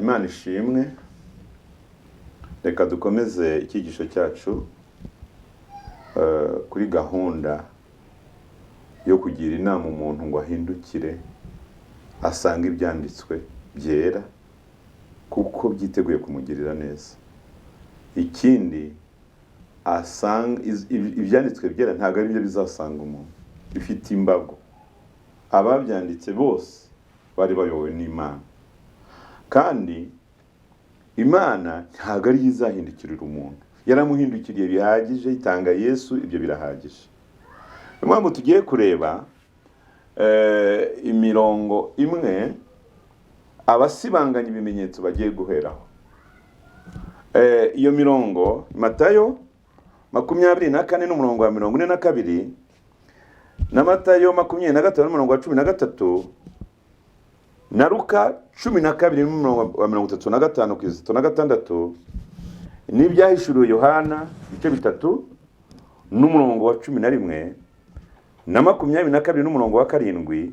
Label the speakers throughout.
Speaker 1: Imana ishimwe. Reka dukomeze icyigisho cyacu kuri gahunda yo kugira inama umuntu ngo ahindukire asange ibyanditswe byera, kuko byiteguye kumugirira neza. Ikindi, asanga ibyanditswe byera ntabwo ari byo bizasanga umuntu, bifite imbago. Ababyanditse bose bari bayobowe n'Imana, kandi Imana ntabwo ariyo izahindukirira umuntu. Yaramuhindukiriye bihagije, itanga Yesu, ibyo birahagije. Niyo mpamvu tugiye kureba imirongo imwe abasibanganya ibimenyetso bagiye guheraho. Iyo mirongo: Matayo 24 n'umurongo wa 42, na Matayo 25 n'umurongo wa 13, na Luka 12 n'umurongo wa 35 kugeza 36, n'Ibyahishuriwe Yohana ibice 3 n'umurongo wa 11, na 22 n'umurongo wa 7,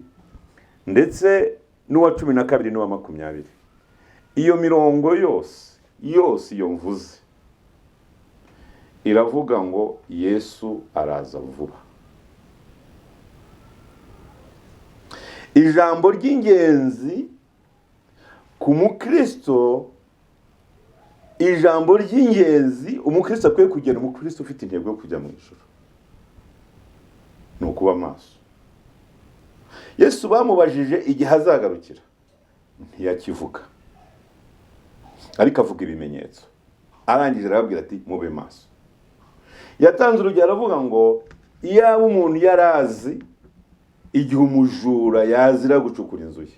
Speaker 1: ndetse n'uwa 12 n'uwa 20. Iyo mirongo yose yose iyo mvuze iravuga ngo Yesu araza vuba. Ijambo ry'ingenzi ku mukristo, ijambo ry'ingenzi umukristo akwiye kugenda, umukristo ufite intego yo kujya mu ijuru, ni ukuba maso. Yesu bamubajije igihe azagarukira, ntiyakivuga, ariko avuga ibimenyetso. Arangije arababwira ati: "Mube maso." Yatanze urugero, aravuga ngo iyaba umuntu yarazi igihe umujura yazira gucukura inzu ye,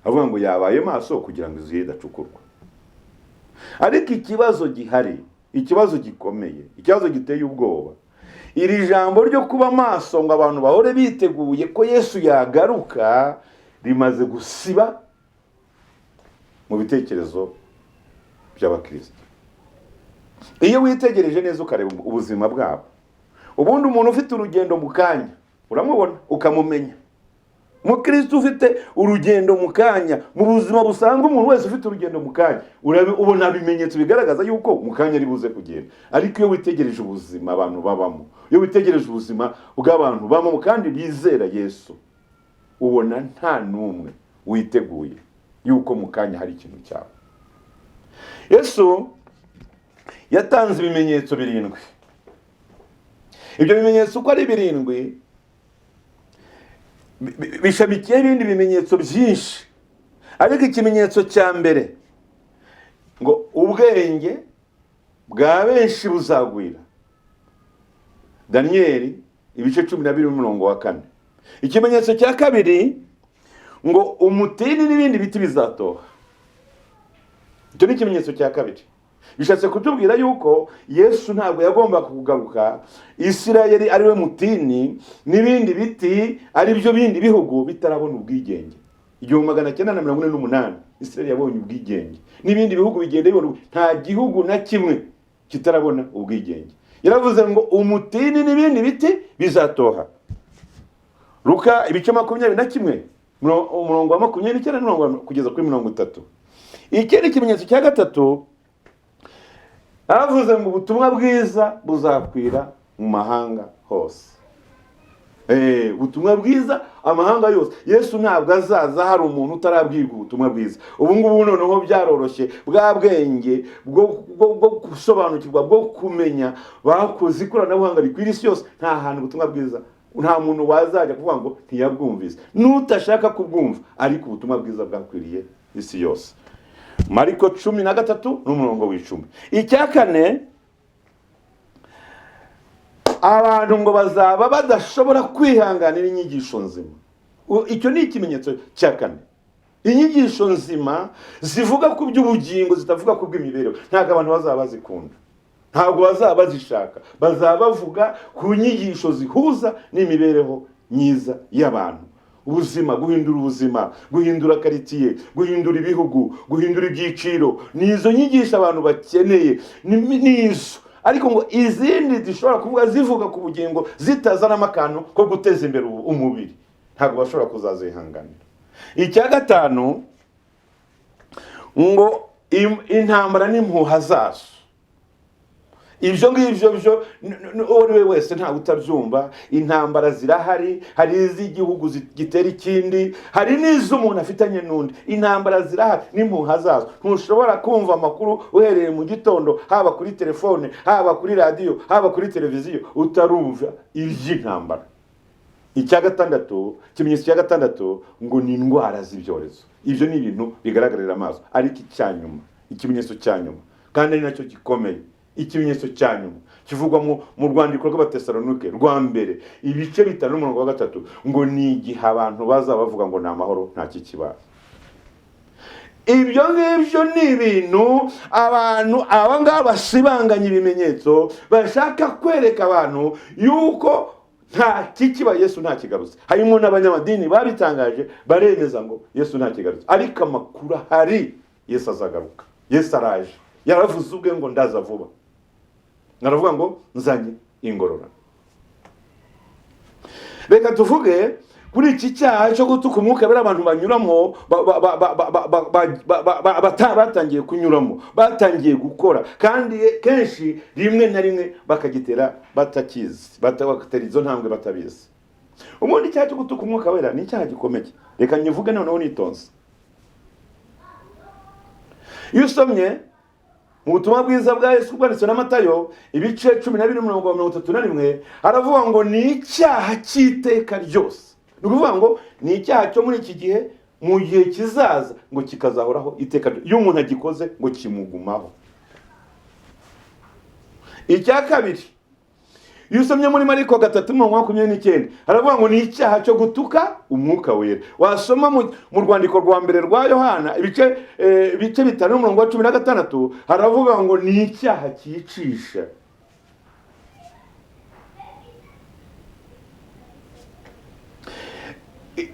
Speaker 1: avuga ngo yabaye maso kugira ngo inzu ye idacukurwa. Ariko ikibazo gihari, ikibazo gikomeye, ikibazo giteye ubwoba, iri jambo ryo kuba maso ngo abantu bahore biteguye ko Yesu yagaruka, rimaze gusiba mu bitekerezo by'abakristo. Iyo witegereje neza ukareba ubuzima bwabo, ubundi umuntu ufite urugendo mu kanya uramubona ukamumenya. Umukristo ufite urugendo mu kanya, mu buzima busanzwe, umuntu wese ufite urugendo mu kanya ubona ibimenyetso bigaragaza yuko mu kanya ari buze kugenda. Ariko iyo witegereje ubuzima abantu babamo, iyo witegereje ubuzima bw'abantu babamo kandi bizera Yesu, ubona nta n'umwe witeguye yuko mu kanya hari ikintu cyabo. Yesu yatanze ibimenyetso birindwi. Ibyo bimenyetso uko ari birindwi bishamikiyeho ibindi bimenyetso byinshi. Ariko ikimenyetso cya mbere ngo ubwenge bwa benshi buzagwira, Daniyeli ibice 12 n'umurongo wa 4. Ikimenyetso cya kabiri ngo umutini n'ibindi biti bizatoha. Icyo ni ikimenyetso cya kabiri. Bishatse kutubwira yuko Yesu ntabwo yagombaga kugaruka Isirayeli ari we mutini n'ibindi biti ari byo bindi bihugu bitarabona ubwigenge. 1948 Isirayeli yabonye ubwigenge, n'ibindi bihugu bigenda bibona. Nta gihugu na kimwe kitarabona ubwigenge. Yaravuze ngo umutini n'ibindi biti bizatoha, Luka ibice 21, umurongo wa 29 kugeza kuri 30. Ikindi kimenyetso cya gatatu, aravuze ngo ubutumwa bwiza buzakwira mu mahanga hose. Ubutumwa bwiza amahanga yose. Yesu ntabwo azaza hari umuntu utarabwirwa ubutumwa bwiza. Ubu ngubu noneho byaroroshye, bwa bwenge bwo gusobanukirwa, bwo kumenya, bakoze ikoranabuhanga rikwira isi yose. Nta hantu ubutumwa bwiza, nta muntu wazajya kuvuga ngo ntiyabwumvise, n'utashaka kubwumva, ariko ubutumwa bwiza bwakwiriye isi yose. Mariko 13 n'umurongo w'10. Icya kane, abantu ngo bazaba badashobora kwihanganira inyigisho nzima. Icyo ni ikimenyetso cya kane. Inyigisho nzima zivuga ku by'ubugingo, zitavuga ku bw'imibereho, ntabwo abantu bazaba bazikunda, ntabwo bazaba bazishaka. Bazaba bavuga ku nyigisho zihuza n'imibereho myiza y'abantu, ubuzima, guhindura ubuzima, guhindura karitsiye, guhindura ibihugu, guhindura ibyiciro. Ni izo nyigisho abantu bakeneye, ni izo. Ariko ngo izindi zishobora kuvuga, zivuga ku bugingo, zitazanamo akantu ko guteza imbere umubiri, ntabwo bashobora kuzazihanganira. Icya gatanu Ngo intambara n'impuha zazo, ibyo ngibyo byo uwo ari we wese ntawe utabyumva. Intambara zirahari, hari iz'igihugu gitera ikindi, hari n'iz'umuntu afitanye n'undi. Intambara zirahari n'impuha zazo. Ntushobora kumva amakuru uhereye mu gitondo, haba kuri telefone, haba kuri radiyo, haba kuri televiziyo, utarumva iby'intambara. Icya gatandatu, ikimenyetso cya gatandatu, ngo ni indwara z'ibyorezo. Ibyo ni ibintu bigaragarira amaso. Ariko icya nyuma, ikimenyetso cya nyuma kandi ari nacyo gikomeye, ikimenyetso cya nyuma kivugwa mu rwandiko rw'Abatesalonike rwa mbere, ibice 5 n'umurongo wa 3, ngo ni igihe abantu bazaba bavuga ngo ni amahoro, nta kikibazo. Ibyo ngibyo ni ibintu abantu aba ngaba basibanganya ibimenyetso, bashaka kwereka abantu yuko nta kikiba, Yesu nta kigarutse. Harimo n'abanyamadini babitangaje, baremeza ngo Yesu nta kigarutse. Ariko amakuru ahari, Yesu azagaruka, Yesu araje. Yaravuze ubwe ngo ndaza vuba, naravuga ngo nzanye ingororano. Reka tuvuge kuri iki cyaha cyo gutuka umwuka wera abantu banyuramo, batangiye kunyuramo, batangiye gukora, kandi kenshi rimwe na rimwe bakagitera batakizi, bagatera izo ntambwe batabizi. Ubundi icyaha cyo gutuka umwuka wera ni icyaha gikomeye. Reka nyivuge noneho nitonze. Iyo usomye mu butumwa bwiza bwa Yesu bwanditswe na Matayo, ibice 12 umurongo wa 31, haravuga ngo ni icyaha cy'iteka ryose. Ni ukuvuga ngo ni icyaha cyo muri iki gihe, mu gihe kizaza, ngo kikazahoraho iteka ryose. Iyo umuntu agikoze ngo kimugumaho. Icya kabiri, iyo usomye muri Mariko 3 umurongo wa 29, haravuga ngo ni icyaha cyo gutuka umwuka wera. Wasoma mu rwandiko rwa mbere rwa Yohana, ibice 5 n'umurongo wa 16, haravuga ngo ni icyaha cyicisha.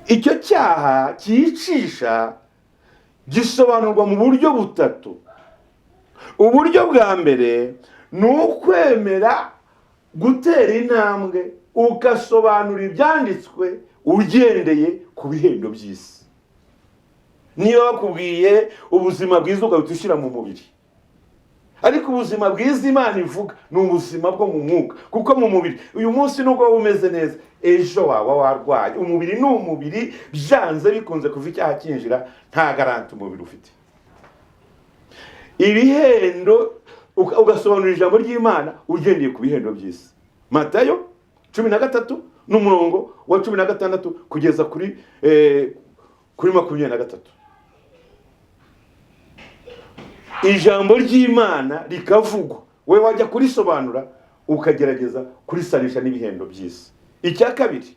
Speaker 1: Icyo cyaha cyicisha gisobanurwa mu buryo butatu. Uburyo bwa mbere ni ukwemera gutera intambwe ugasobanura ibyanditswe ugendeye ku bihendo by'isi. Niba bakubwiye ubuzima bwiza ugahita ushyira mu mubiri, ariko ubuzima bwiza Imana ivuga ni ubuzima bwo mu mwuka, kuko mu mubiri uyu munsi nubwo waba umeze neza, ejo waba warwaye. Umubiri ni umubiri, byanze bikunze kuva icyaha cyinjira nta garanti umubiri ufite. Ibihendo ugasobanura ijambo ry'Imana ugendeye ku bihendo by'isi. Matayo 13 n'umurongo wa 16 kugeza kuri 23. Ijambo ry'Imana rikavugwa, we wajya kurisobanura ukagerageza kurisanisha n'ibihendo by'isi. Icya kabiri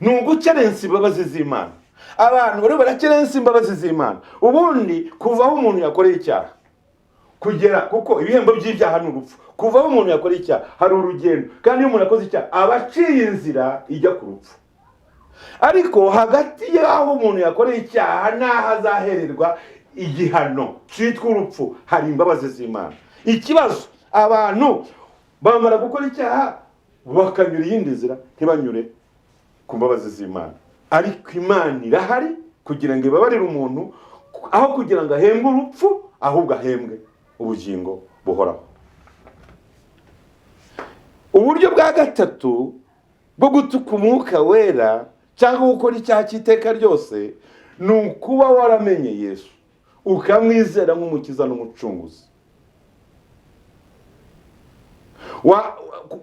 Speaker 1: ni ugukerensa imbabazi z'Imana. Abantu bari barakerensa imbabazi z'Imana. Ubundi kuva aho umuntu yakoreye icyaha kugera, kuko ibihembo by'ibyaha ni urupfu, kuva aho umuntu yakoreye icyaha hari urugendo, kandi iyo umuntu akoze icyaha aba aciye inzira ijya ku rupfu. Ariko hagati y'aho umuntu yakoreye icyaha n'aho azahererwa igihano cyitwa urupfu hari imbabazi z'Imana. Ikibazo, abantu bamara gukora icyaha bakanyura iyindi nzira, ntibanyure ku mbabazi z'Imana. Ariko Imana irahari kugira ngo ibabarire umuntu, aho kugira ngo ahembwe urupfu ahubwo ahembwe ubugingo buhoraho. Uburyo bwa gatatu bwo gutuka umwuka wera cyangwa gukora icyaha cy'iteka ryose ni ukuba waramenye Yesu ukamwizera nk'umukiza n'umucunguzi.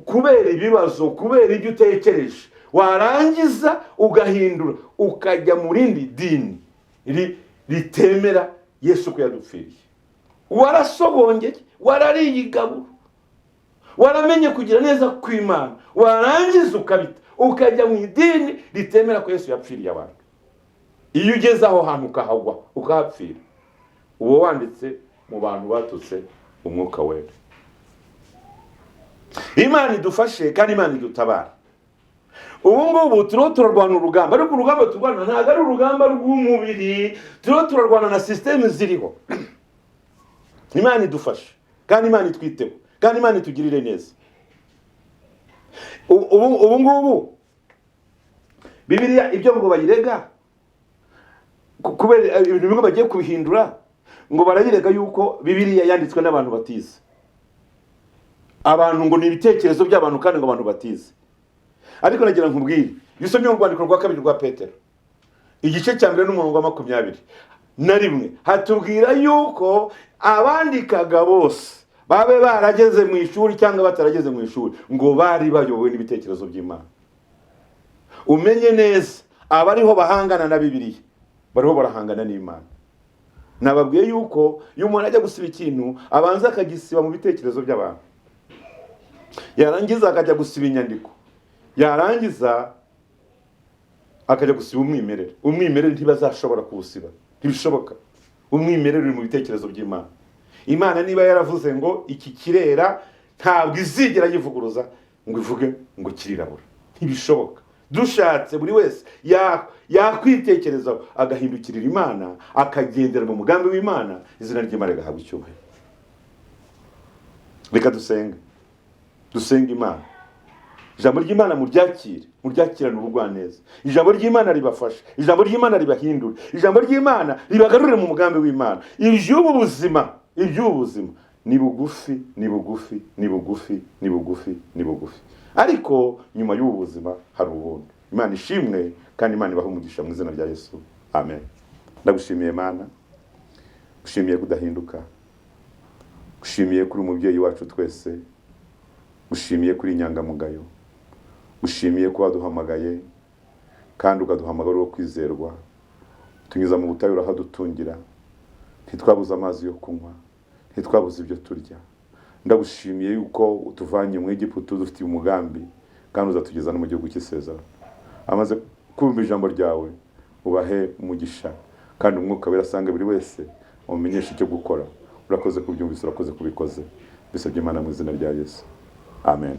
Speaker 1: Kubera ibibazo, kubera ibyo utekereje, warangiza ugahindura ukajya mu rindi dini ritemera Yesu ko yadupfiriye. Warasogongeye, warariye igaburo, waramenye kugira neza kw'Imana, warangiza ukabita ukajya mu idini ritemera ko Yesu yapfiriye abantu. Iyo ugeze aho hantu ukahagwa ukahapfira, uba wanditse mu bantu batutse umwuka wera. Imana idufashe kandi Imana idutabara. Ubu ngubu turiho turarwana urugamba, ariko urugamba turwana ntabwo ari urugamba rw'umubiri, turiho turarwana na sisiteme ziriho. Imana idufashe kandi Imana itwiteho kandi Imana itugirire neza. Ubu ngubu Bibiliya ibyo ngo bayirega Kubera ibintu bimwe bagiye kubihindura, ngo barabirega yuko Bibiliya yanditswe n'abantu batize, abantu ngo ni ibitekerezo by'abantu, kandi ngo abantu batize. Ariko nagira nkubwire, iyo usomye mu rwandiko rwa kabiri rwa Petero, igice cya mbere n'umurongo wa 21, hatubwira yuko abandikaga bose, babe barageze mu ishuri cyangwa batarageze mu ishuri, ngo bari bayobowe n'ibitekerezo by'Imana. Umenye neza, abariho bahangana na Bibiliya bariho barahangana n'Imana. Nababwiye yuko iyo umuntu ajya gusiba ikintu, abanza akagisiba mu bitekerezo by'abantu, yarangiza akajya gusiba inyandiko, yarangiza akajya gusiba umwimerere. Umwimerere ntibazashobora kuwusiba, ntibishoboka. Umwimerere uri mu bitekerezo by'Imana. Imana niba yaravuze ngo iki kirera, ntabwo izigera yivuguruza ngo ivuge ngo kirirabura, ntibishoboka. Dushatse buri wese yakwitekerezaho, agahindukirira Imana, akagendera mu mugambi w'Imana, izina ry'Imana rigahabwa icyubahiro. Reka dusenge, dusenge Imana. Ijambo ry'Imana muryakire, muryakirane ubugwaneza. Ijambo ry'Imana ribafashe, ijambo ry'Imana ribahindure, ijambo ry'Imana ribagarurire mu mugambi w'Imana. Iby'ubu buzima ni bugufi, ni bugufi, ni bugufi, ni bugufi, ni bugufi, ariko nyuma y'ubu buzima hari ubundi. Imana ishimwe, kandi Imana ibahe umugisha mu izina rya Yesu, amen. Ndagushimiye Mana, gushimiye kudahinduka, gushimiye kuri umubyeyi wacu twese, gushimiye kuri inyangamugayo, gushimiye ko waduhamagaye kandi ukaduhamagara uwo kwizerwa. Tunyuza mu butayu urahadutungira, ntitwabuze amazi yo kunywa, ntitwabuze ibyo turya. Ndagushimiye yuko utuvanye mu Egiputa dufitiye umugambi, kandi uzatugeza no mu gihugu cy'isezerano. Amaze kumva ijambo ryawe, ubahe umugisha, kandi Umwuka Wera asanga buri wese, umumenyeshe icyo gukora. Urakoze kubyumvise, urakoze kubikoze. Bisabye Imana mu izina rya Yesu, amen.